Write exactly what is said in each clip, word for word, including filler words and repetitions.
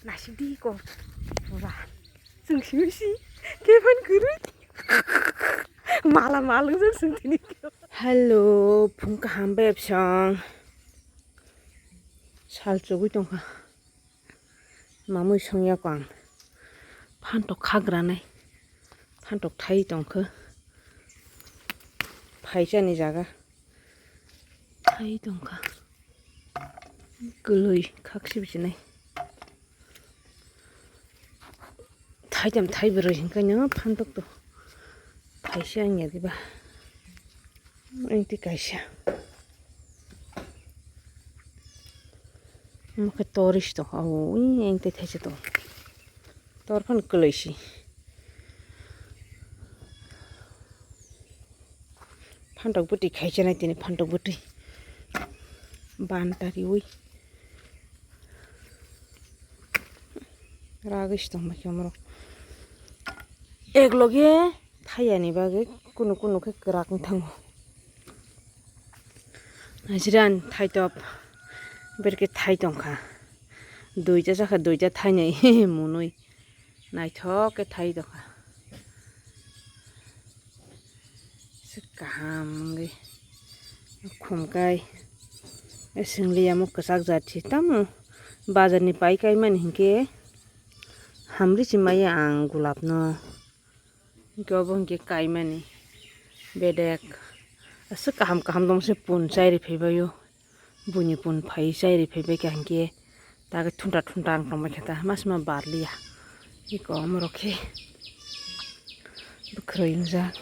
Nasidi ko. Ba. Sung si si. Kefan kuru. Mala malu sung sung tini. Hello, phung kaham beb song. Sal chugui tongkha. Mamui songya ko ang. Phantok khagranai. Phantok thai tongkha. Phaisani jaga. Thai tongkha. Kwlwi khak sibichinai. Thaitham thaibrwi hinkhe no phantok to. Thaisa wngya diba. Engti kaisa. Omo khe toris to. Au, engti thaisa to. Tor phan kwlwi si. Phantok bwtwi khaichanai tini phantok bwtwi. Banta riwi. Ragwi si tongma khe omorok. Ek loge thayani bagwi kunu kunu khe kwrak wng thango. Najran thaitop berke thai tongkha. Duita chakha duita thainai munui. Naithok khe thai tongkha. Se kaham wngwi khumkai. Swngliya mo kwchak jat se tamo bazar ni pai kaimani hinkhe hamri se maya ang gulab no. Hinkhe obo hinkhe kaimani bedek aswk kaham kaham tongse pun chairi phaibaio. Buini pun phai chairi phaibai kha hinkhe ta khe thunta thunta ang tongbai kha ta masma barliya. Eko omorok khe bwkhwrwi wngjak.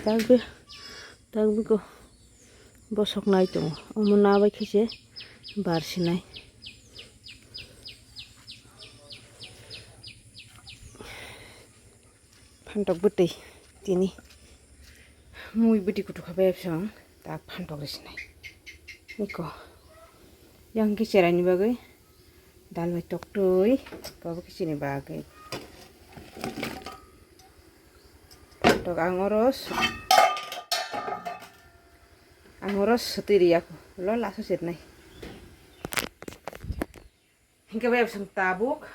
Takbe takbe ko bosok nai tongo omo nabai khe se bar sinai. Phantok bwtwi tini mui bwtwi kutuk kha bai absong tak phantok rw sinai. Eko yang khe cherai ni bagwi dal bai tok twi kobo khe chini bagwi phantok ang oro ang oro swtwi rw ya kho lo laso sernai. Hinkhe bai absong tabuk.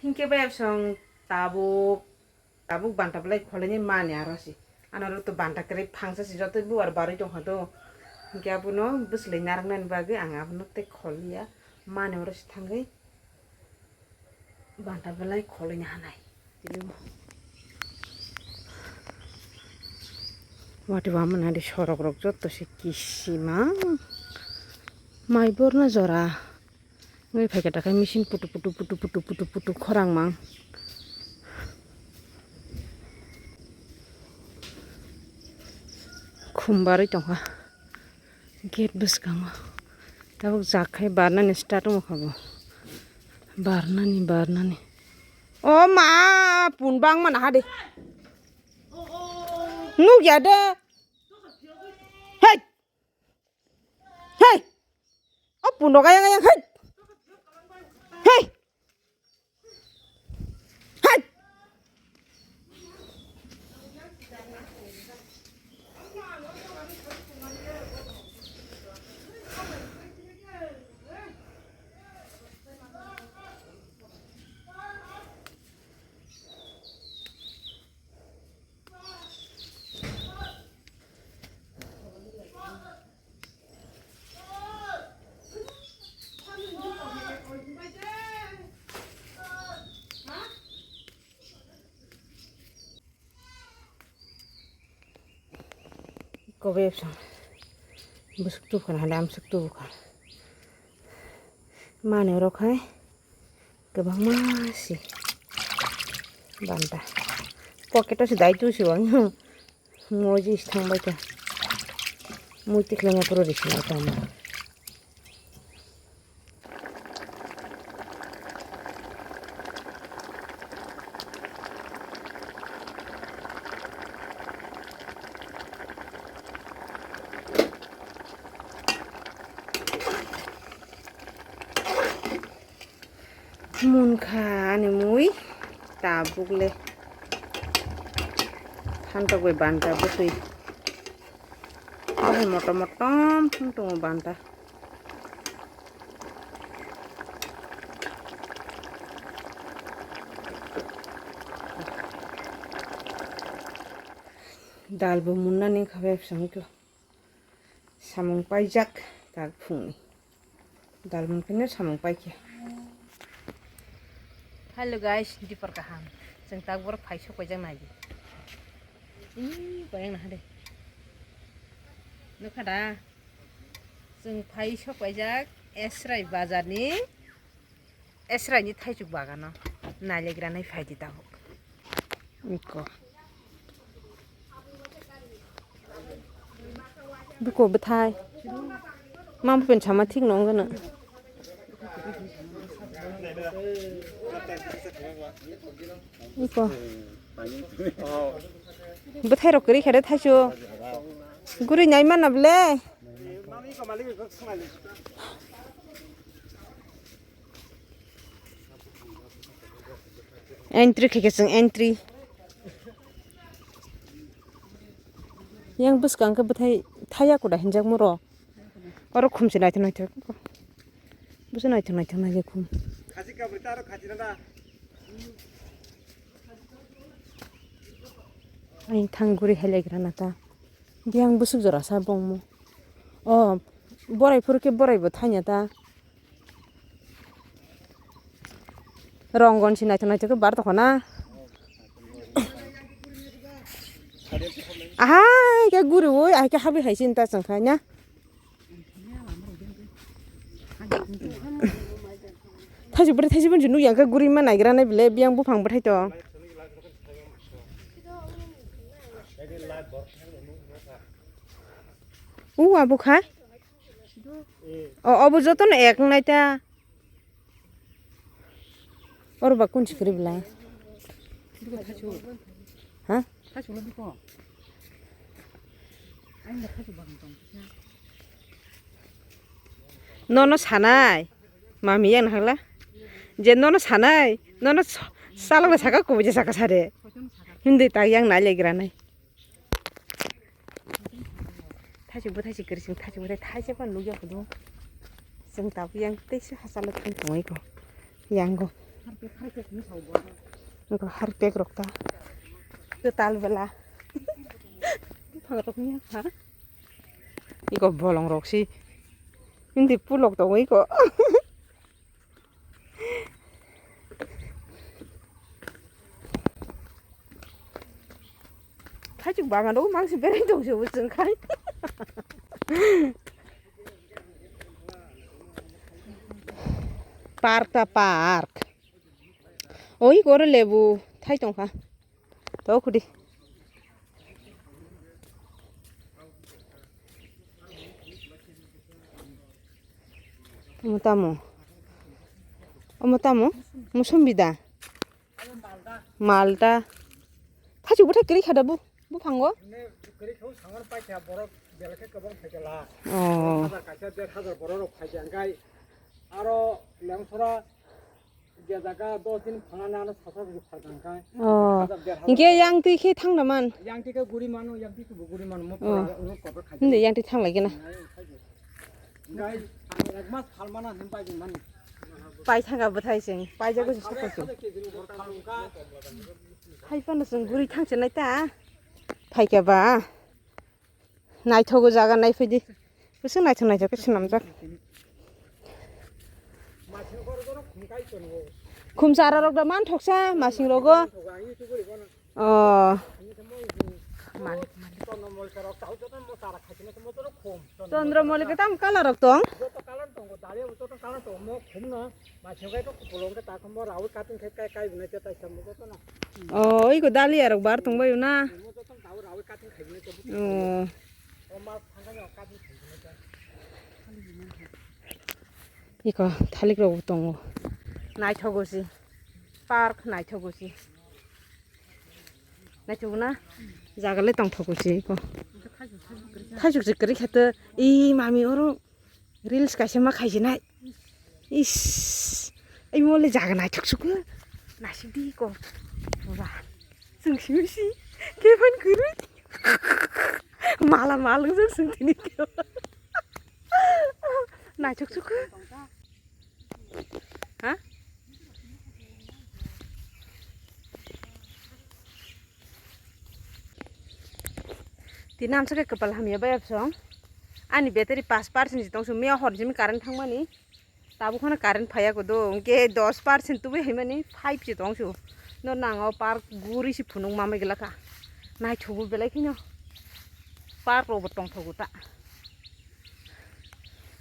Hinkhe bai absong tabuk. Tabuk banta belai kholaini mani aro si. Ano rw to banta kwrwi phangsa si joto buwar barwi tongkha do. Hinkhe abono bwswlwi narwknani bagwi ang abono tei kholiya. Mani oro si thangwi. Banta belai kholoini hanai. Tini mo. Wati wamani hadi sorok rok joto se kisima. Mai borna jora. Ngai phaikhe takhai machine putu putu putu putu putu putu khorang mang. Khum barwi tongkha. Gate bwskango tabuk jak khai barnani start wngkha bo. Barnani, barnani. O ma, pun bangma naha de. Nukya de. Hei. Hei. O pun rok ayang ayang, hei. Hei. Hai! Kobe bwswk tubukha na hade amswk tubukha. Mani oro khai kwbangma si banta. Pocket o si dai tu si bo. Moji si thangbai kha. Mui tikhlai ma puro risi na tamo. Munkha ani mui tabuk le phantok bai banta bwtwi. Abo Motom motom wng tongo banta. Dal bo munna ni khabai samung paijak tak phungni. Dal mungkhe no samung paikhe. Hello guys, dipor kaham. Chwng tak borok phai sok paijak nai di. Ih, bayang naha de. Nukha da? Chwng phai sok paijak Esrai bazar ni, Esrai ni thaichuk bagano. Nailegra nai phai di tabuk. Iko. Buko bwthai. Mam pen sama thik nong gana. Iko. Bwthai rok kwrwi kha de thaisu. Guri nai mana ble. Entry khe khe chwng entry. Yang bwskang khe bwthai thaya kuda hinjak moro. Oro khumse naithok naithok. Bwsa naithok naithok nai khum. Ai thang guri hai lai gra na ta. Biyang bwswk jora sa bongmo. O borai phuru khe borai bo thanya ta. Rong gon si naithok naithok khe bar tokho na. Ahai khe guri oi, ahai khe habwi hai sin ta chwng khai na. Thaisu bwthai thaisu bwthai nukya khe guri ma naigra nai bile biyang buphang bwthai to. U abo kha. O obo jotono ek nai ta. Oro ba kun sikri belai. Ha? Nono sanai. Mami yang nahagla. Je nono sanai. Nono salok saka kubuje saka sare. Hindi tak yang nai legra nai. Thaisok bwthai se kwrwi chwng thaisok bwthai thaisok phano nukya hudu. Chwng tabuk yang tei se hachalo thang tongwi ko yango. Nokho harpek rok ta. Kwtal bwla. Buphang rok ni ha. Iko bolong rok si. Hindi pulok tongwi ko. Thaichuk bagan o mangsi berai tong se bo chwng khai. Park ta park. Oi koro lebu thai tong kha. To khudi. Omo tamo? Omo tamo? Musumbi da? Malda. Thaichuk bwthai kwrwi kha da bu, buphango? Kwrwi kha, sangon paikha, borok belai khe kwbang phaikha la. Oh. Hajar kaisa der hajar borok rok phaikha, hwnkhe aro lengsora. Oh. Hinkhe yang twi khe thang da man? Yang twi khe guri mano, yang twi khe bo guri mano. Hindi yang twi thang lai gana. Pai thang ga bwthai sing, pai jago se sokol sing. Hai phano sing guri thang se nai ta. Phai khe ba. Naithogo jaga nai phaidi. Bwswk naithok naithok khe swnamjak. Khumsa rok da man thoksa masing rogo. Oh. Chandra Malik tam color rok tong. Oh, iko dalia rok bar tong bayo na. Oh. Iko thalik rok tongo. Naithogo si. Park naithogo si. Naithogo na? Jaga le tongthogo si iko. Thaichuk se kwrwi kha to. I mami oro. Reels kaisa ma khaijinai. Is. Ai mole jaga naithok suku. Nasik di ko. Ba. Sung si si. Kefan kuru. Mala mal wngjak sing tini khe. Naithok sukha. Ha? Tini amsa khe kwpal hamya bai absong. Ani battery pash percent si tongsu, miya hor simi current thangmani. Tabuk phano current phaiya kodo, hwnkhe dos percent tubui haimani five se tongsu. No nang o park guri se phunuk mamai glakha. Naithogo belai kheno. Park rokbo tongthogo ta.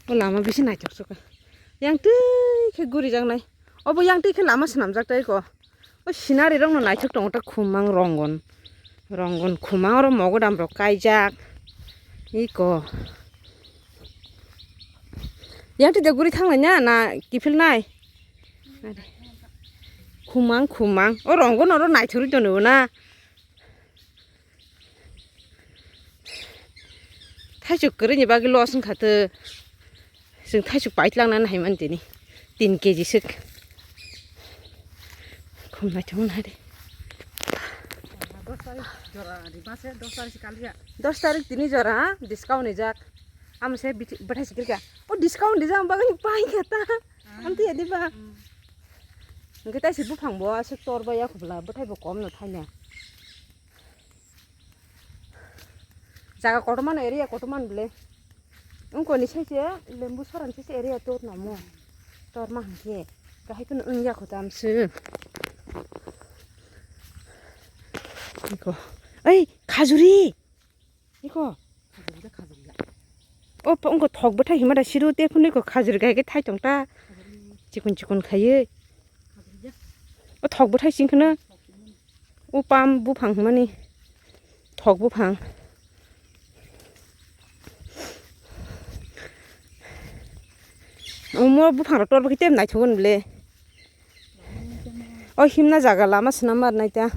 O lama bisi naithok sukha. Yang twi khe gurijaknai. Obo yang twi khe lama swnamjak tai ko. O scenery rokno naithok tongo ta khumang rongon. Rongon khumang oro mogodam rok kaijak. Iko. Yang twi de guri thanglai na, na kiphil nai. Khumang khumang. O rongon oro naithok ri tono na. Thaisuk kwrwini bagwi loss wngkha tw. Chwng thaisuk paitlang nani hai mani tini. Tin K G swk. Khum naithok nai de. Dos tarik jora rima se, dos tarik se kalia. Dos tarik tini jora, ha? Discount ni jak. Amo se bithi-, bwthai sikirka. O discount ni jak bagwi pai kha ta. Amtwi ya diba? Hwnkhe tai se buphang bo aswk tor bai ya khobla, bwthai bo kom no thaina. Jaga kotorma no area kotorma no bwle. Wngkoni sese lembu sorani sese area tor namo. Torma hwnkhe kahai kheno wngya kho tamswk. Iko. Ei, khajuri. Iko. O, wngkho thok bwthai hima da siru te phunui ko khajuri gai khe thai tong ta. Chikon chikon khaiwi. O thok bwthai sing kheno. O pam buphang hwnmani thok buphang. Omo buphang rok tor bakhe tei naithok ble. O himna jaga lama swnam ar nai ta.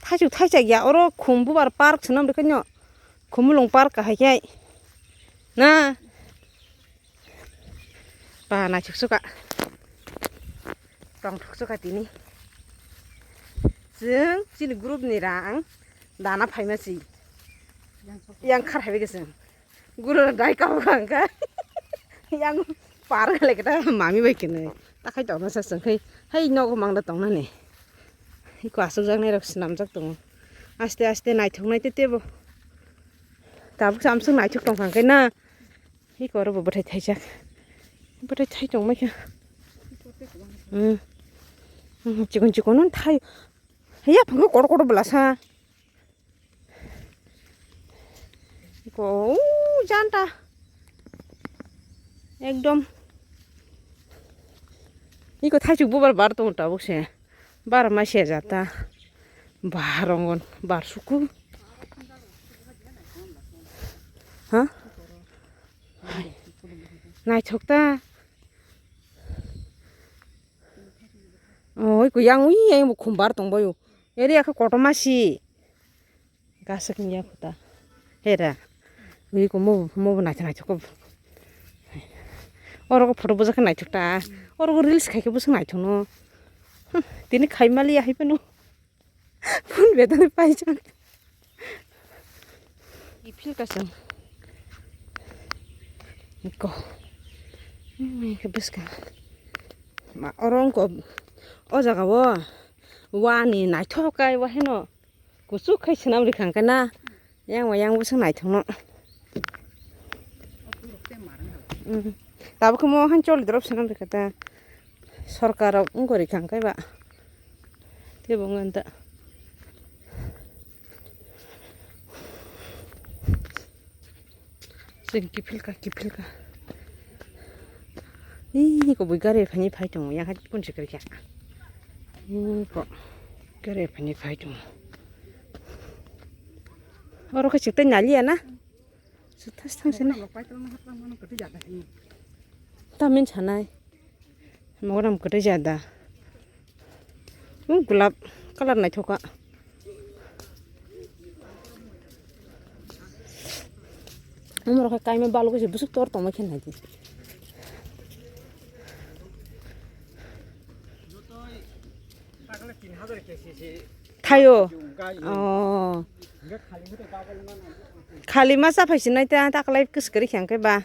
Thaichuk thaichak ya oro khum bubar park swnam rikhaino. Khumulwng park kahai khai. Na. Ba naithok suka. Tongthok suka tini. Chwng chini group ni rang dana phaima si. Yang khar haibai chwng. Guru dai kabo kangka. Yang par le kata mami bai kene. Takhai tongna sa chwng khai. Hai nogo mangda tongnani. Iko aswk jak nai rok swnamjak tongo. Aste aste naithok nai te tebo. Tabuk samsung naithok tong kha khe na. Hi koro bo bwthai thaijak. Bwthai thai tong mai kha. Hmm. Hmm, chikon chikon no thai. Haya phungo kotor kotor bwlasa. Ko janta. Ekdom. Iko thaichuk bubar bar tong tabuk se. Bar ma se jata. Bar rongon bar suku. Ha? Naithok ta. Oi, ko yang ui, yang bo khum bar tong bayo. Eri akha kotorma si. Gasik ni yakho ta. Hera. Ui, ko mo, mo bo naithok naithok ko. Oro ko photo bujak naithok ta. Oro ko reels khai khe bujak naithok no. Tini khai mali ya hai pano. Phone betani paijak. Kiphil kasang. Iko. Hmm, ke bwskang. Ma, oro wngkha o jaga o. Wani naithok kai wa heno. Kuchuk khai swnam rikha hwnkhe na. Yang wa yang bwswk naithokno. Hmm. Tabuk khe mo han choli drop swnam rikha ta. Sorkar rok wngkha rikha hwnkhe ba. Tebo wngkha ta. Chwng kiphilka, kiphilka. Ih, ko bui gari phani phai tongo, yang hai kun se kari kha. Ih, ko gari phani phai tongo. Oro khe chwng tei naliya na? Sutha sthang sini. Tamin sanai. Mogram kwtwi jada. Hmm, gulab colour naithoka. Umrok hai kaima balok se busuk tor tongma khe naidi. Thaio. Oh. Khali ma cha phai sinai ta, ta kalai kwswk kwrwi khe ang khe ba.